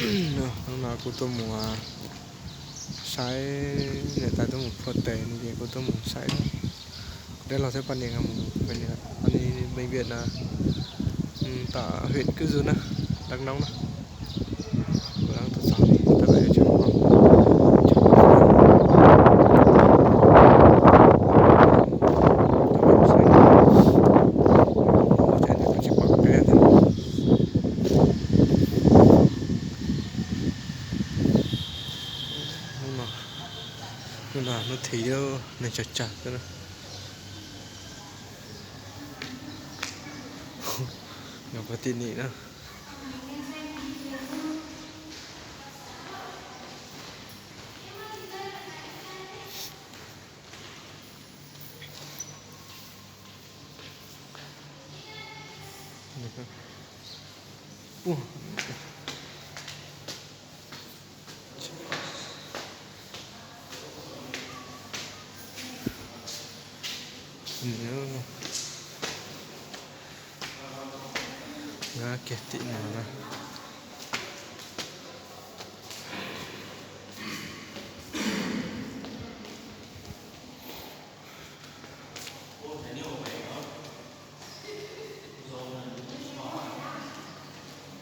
Hnub no kuv tuaj mus saib niam tais tuaj mus phua tes no ces kuv tuaj mus saib. Kuv dab laug thiab poj niam nkawd mus, poj niam, poj niam bệnh viện na, tom huyện Cư Run na, Đắk Nông na. Kuv lawv tuaj txog tau lawv yuav tsheb hauv. Tsis pom peb thiab. Hnub no, hnub no hnub thib neeg tsawg tsawg xwb na. Nkawd puag tim nim na. Nkag kiag tim no na.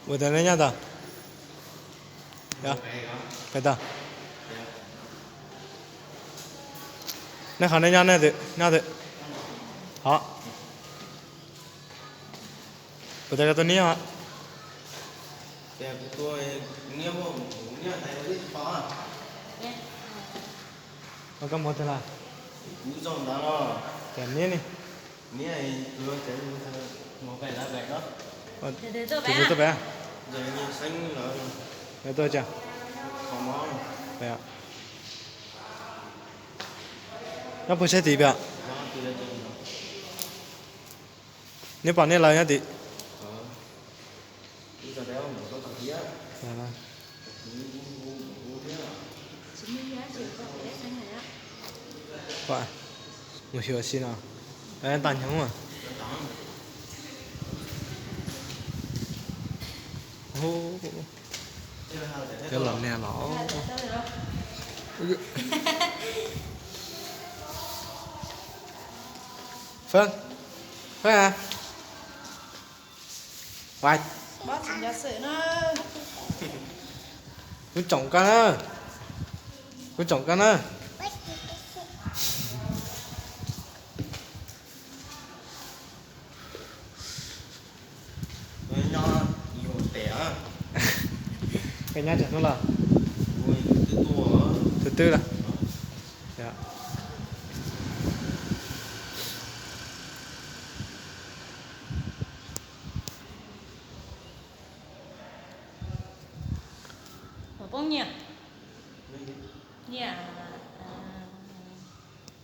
Ua tas nej nyob tod? Pem tod. Nej qhov nej nyob, nej twb nyob twb. Hov. Puas tas koj tuaj niab? Koj mus twg lawm? Cas niab ne. Tus twg tuaj pem? Tuaj cas? Nyob puag sab tid pem. Neb pom nej lawv nyob tid. Mus xyuas si no. Tag nyob. Cov los nag los. Fab, Fab, kuv tsoom koj na, kuv tsoom koj na. Koj nyob tsam hnub los? Tus twg los?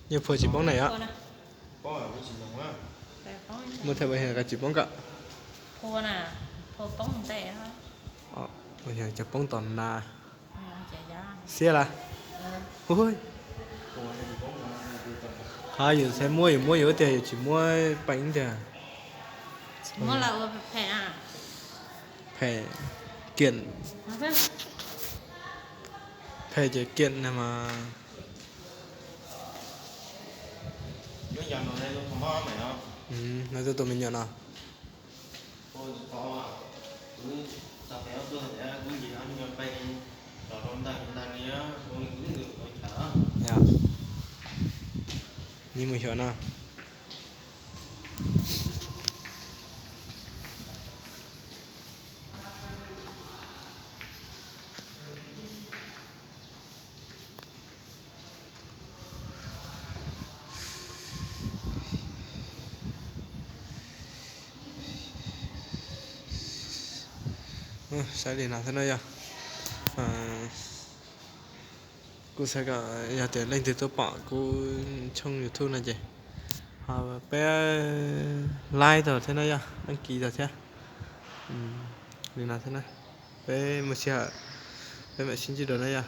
Nyiaj phua tsis poob na yom? Muaj thaij ua yog koj tsis poob kom. Yog cov poob tom na. Xiab lawm. Qhov yus txhais muab yus muab yus tiag, yus tsis muab peem tiag. Phem, kiam. Phem ces kiam na mas. No tuaj tus me nyuam no. Neb mus xyuas no. Saib li no thiab na yog. Kuv xav kom yog tias leej twg tuaj pom kuv tshooj YouTube no ces ho peb like tau thiab na yog, đăng ký tau thiab. Li no thiab na. Peb mus sij hawm peb mam sib ntsib dua na yog.